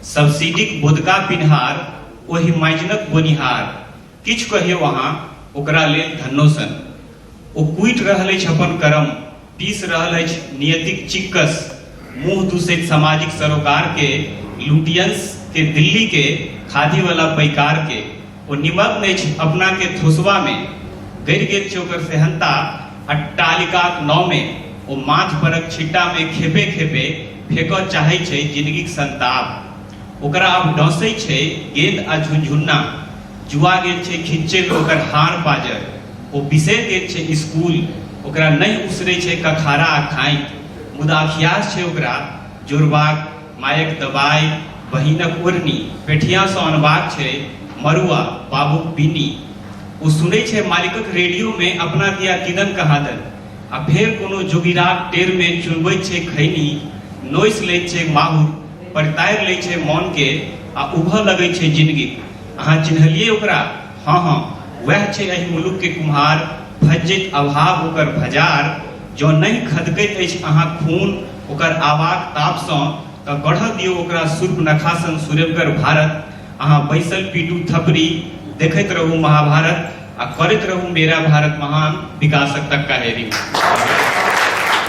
सब्सिडीक बोदका पिन्हार ओहि माइजनक बोनिहार किछु कहियौ अहाँ ओकरा लेल धन्नो सन। ओ कूटि रहल अछि अपन करम, पीस रहल अछि नियतिक चिक्कस, मुँह दूसैत सामाजिक सरोकार के, लुटियंस के दिल्ली के, खादीवला पैकार के। ओ निमग्न अछि अपना के थोसबा मे, गड़ि गेल छै ओकर सेहन्ता अट्टालिकाक नाव मे। ओ माथ परक छिट्टा मे खेपे-खेपे फेकऽ चाहै छै जिनगीक संताप। ओकरा आब डँसै छै गेंद आ झुनझुन्ना। जुआ गेल छै खिच्चैमे ओकर हाड़ पाजर। ओ बिसरि गेल छै स्कूल। ओकरा नहि उसरै छै कखारा आ खाँइक। मुदा अखियास छै ओकरा जोड़बाक मायक दबाइ, बहिनक ओढ़नी, पेठियासँ अनबाक छै मड़ुआ, बाबूक बीनी। ओ सुनै छै मालिकक रेडियोमे अपना दिया किदन कहाँदन। आ फेर कोनो जोगिराक टेरमे चुनबैत छै खैनी, नोसि लैत छै माहुर, परतारि लै छै मोनके आ उभऽ लगै छै जिनगी। अहाँ चिन्हलियै ओकरा? हँ हँ, वएह छै एहि मुलुकके कुम्हार, भज्जैत अभाव ओकर भजार। जँ नहि खदकैत अछि अहाँक खून ओकर आवाक तापसँ तँ गढ़ऽ दियौ ओकरा सूर्पनखा सन सुरेबगर भारत। अहाँ बैसल पीटू थपड़ी, देखैत रहू महाभारत आ करैत रहू मेरा भारत महान विकासक तक्का हेरी।